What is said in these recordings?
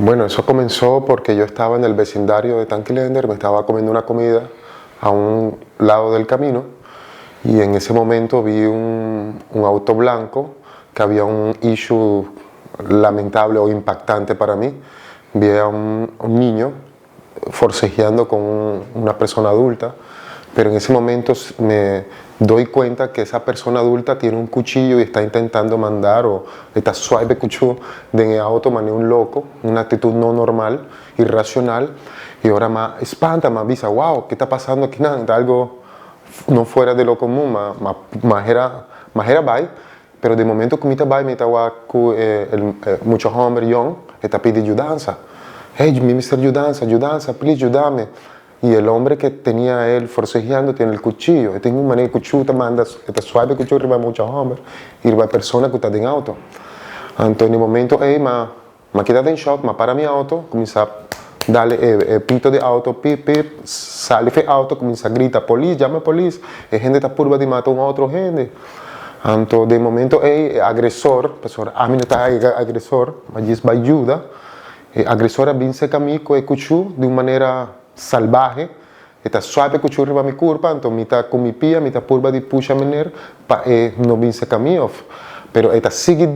Bueno, eso comenzó porque yo estaba en el vecindario de Tanki Leendert, me estaba comiendo una comida a un lado del camino y en ese momento vi un auto blanco que había un issue lamentable o impactante para mí. Vi a un niño forcejeando con una persona adulta, pero en ese momento me doy cuenta que esa persona adulta tiene un cuchillo y está intentando mandar o está swipe cuchillo de auto, mané un loco, una actitud no normal, irracional, y ahora m'a spanta, m'a bisa, "Wow, ¿qué está pasando aquí?" Nada, algo no fuera de lo común, m'a hera bai, pero di momento ku mi ta bai, mi ta wak ku mucha hòmber yòn, e ta pidi yudansa. "Hey, mi mester yudansa, yudansa, please, yudami." Y el hombre que tenía a él forcejeando tiene el cuchillo. E tin un manera kuchú manda, ta swipe kuchú riba mucha hòmber i riba persona ku ta den outo. Anto, na momento ei, m'a keda den shock, m'a para mi outo, kuminsá dal pito di outo, pip, pip, sali for di outo, kuminsá grita, "Polis, yama polis, e hende ta purba di mata un otro hende." Anto, di momento ei, agresor, persona, ami no ta agresor, mas bai yuda, e agresor a bin serka mi ku e kuchú di un manera salvahe, e ta swipe kuchú riba mi kurpa, anto mi ta ku mi pia, mi ta purba di pusha meneer pa e no bin serka mi of, pero e ta sigui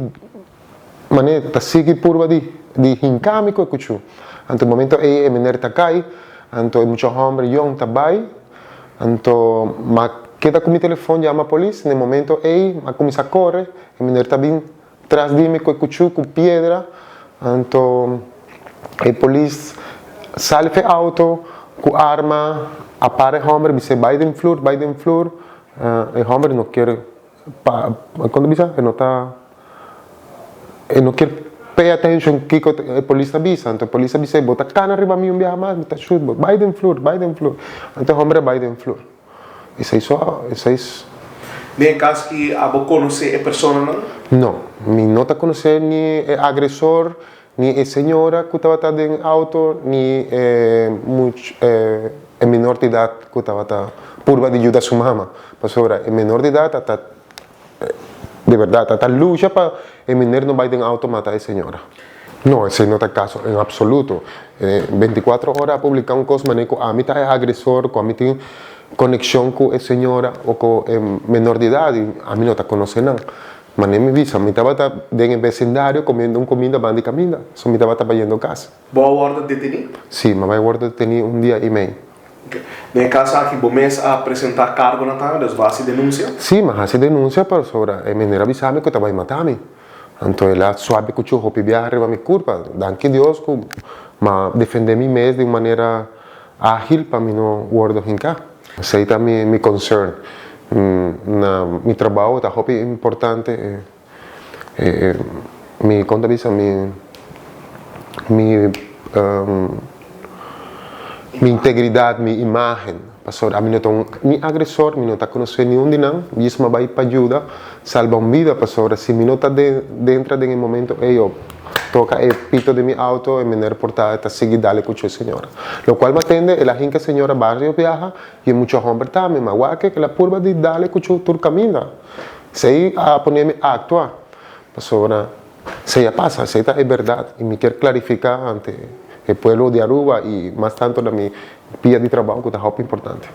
manera ta sigui purba di hinka mi ku e kuchú. Anto momento ei e meneer ta kai, anto mucha hòmber yòn ta bai, anto m'a keda ku mi telefòn yama polis. Na momento ei m'a kuminsá kore, e meneer ta bin tras di mi ku e kuchú, ku piedra, anto e polis sali for di outo ku arma, a para e hòmber, bisa, "Bai den flur, bai den flur." E hòmber no ke pa, kon bisa, e no ke pay attention kiko e polis ta bisa. Anto polis a bisa, "Bo ta kana riba mi un biaha mas, mi ta shoot, bai den flur, bai den flur." Anto hòmber bai den flur. Esei so, esei. Den kaso ku abo konosé e persona, no? No, mi no ta konosé ni e agresor, ni e señora ku tabata den outo, ni e menor di edat ku tabata purba di yuda su mama. Pasobra, e menor di edat ta, di berdat, ta lucha pa e meneer no bai den outo mata e señora. No, esei no ta e kaso en absoluto. 24 Ora a publiká un kos manera ku ami ta agresor, ku ami tin konekshon ku e señora òf ku e menor di edat, i ami no ta konosé nan. Manera mi bisa, mi tabata den vesindario komiendo un kuminda band'i kaminda, so mi tabata bayendo kas. Bo a wòrdu detené? Sí, m'a bai wòrdu detené un dia i mei. Okay. Den kaso aki, bo mes a presentá kargo na tambe, dus b'a hasi denunsia? Sí, m'a hasi denunsia pasobra e meneer a bisami ku e ta bai matami. Anto el a swipe kuchú hopi biaha riba mi kurpa. Danki Dios ku m'a defendé mi mes di un manera ágil pa mi no wòrdu hinká. Esei ta mi concern. Na mi trabou ta hopi importante mi kon ta bisa mi integridat, mi imagen. Pasobra ami no ta un ni agresor, mi no ta konosé niun di nan, djis m'a bai pa yuda salba un bida, pasobra si mi no ta dentro den e momento ei o toka e pito di mi outo, e meneer por ta ta sigui dal e kuchú e señora. Lokual m'a tende, el a hinka e señora bario biaha i e mucha hòmber tambe, m'a wak ku el a purba di dal e kuchú tur kaminda. Esei a pone mi aktua, pasobra esei a pasa, esei ta e berdat i mi kier klarifiká ante e pueblo di Aruba i mas tantu na mi pia di trabou ku ta hopi importante.